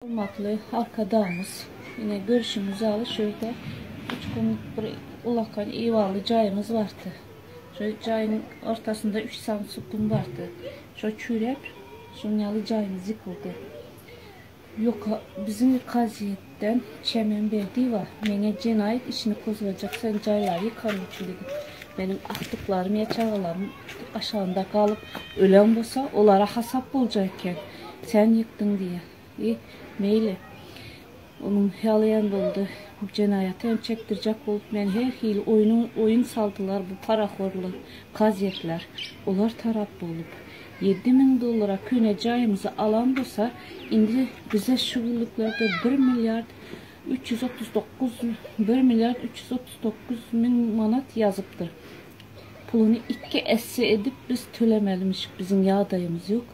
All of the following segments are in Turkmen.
Hormatly Arkadagymyz, ine görşüňiz ýaly şu ýerde üç günlük bir ulakan eýwanly jaýymyz bardy. Şu jaýyň ortasynda üç sany sütün bardy. Şo çüýräp, şunuň ýaly jaýymyz ýykyldy. Ýoka biziň kazyýetden Çemen Berdiýewa meňe jenaýat işini kozgajak sen jaýlary ýykanyň üçin diýdi. Meniň agtyklarym ýa çagalarym aşagynda galyp ölen bolsa olara hasap boljak eken. Sen ýykdyň diýýär. I, meýli. Onuň halaýan boldy. Jenaýaty hem çekdirjek bolup meni her hili oýnuň oýun saldylar bu parahorlar, kazyýetler. Olar tarap bolup. 7000 dollara köne jaýymyzy alan bolsa, indi bize şu günlüklerde bir milliard 339 bir milliard 339 müň manat ýazypdyr. Puluny iki esse edip biz tölemelimiş. Biziň ýagdaýymyz ýok.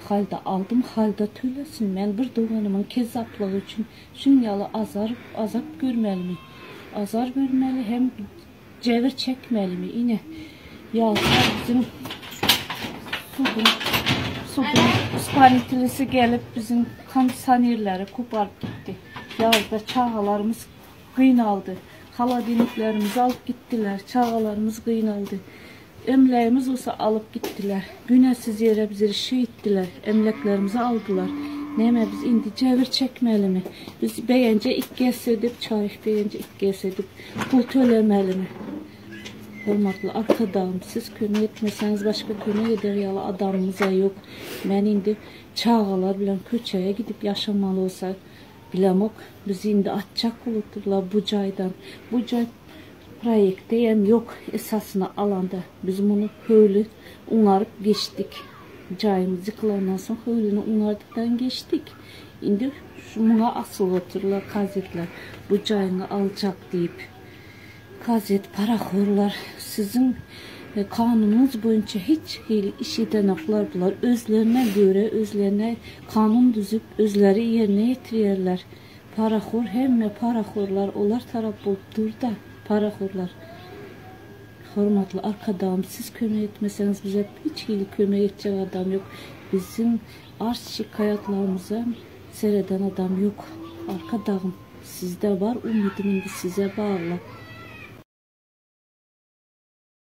Halda aldym halda tölesin. Men bir doganymyň kezzaplygy üçin şuň ýaly azar azap görmelimi? Azar görmeli hem jebir çekmelimi? Ine ýazda biziň suduň suduň ispanitelisi gelip biziň kondisionerleri koparyp gitdi. Ýazda çagalarymyz gynaldy. Holodilniklerimizi alyp gitdiler. Çagalarymyz gynaldy. Emlägimiz bolsa alyp gitdiler. Günäsiz ýere bizi şeýtdiler. Emläklerimizi aldylar. Näme biz indi jebir çekmelimi? Biz begenje ikki esse edip, çaýyş begenje ikki esse edip pul tölemelimi? Hormatly Arkadagym, siz kömek etmeseňiz başga kömek eder ýaly adamymyza ýok. Men indi çagalar bilen köçege gidip ýaşamaly bolsa Bilemok, bizi indi atjak bolupdyrlar bu jaýdan. Bu jaý proýektde hem ýok esasyny alanda. Biz muny höwli uňaryp geçdik. Jaýymyz ýykylandan soň höwlini uňardykdan geçdik. Indi şu muňa asylyp otyrlar kazyýetler. Bu jaýyňy aljak diýip. Kazyýet parahorlar siziň kanunyňyz boýunça hiç hili iş edenoklar bular özlerine göre özlerine kanun düzüp özleri ýerine ýetirýärler parahor hemme parahorlar olar tarap bolup durda parahorlar hormatly arkadagym siz kömek etmeseňiz bize hiç hili kömek etjek adam ýok biziň arz şikaýatlarymyza sereden adam ýok arkadagym sizde bar umydym indi size bagly.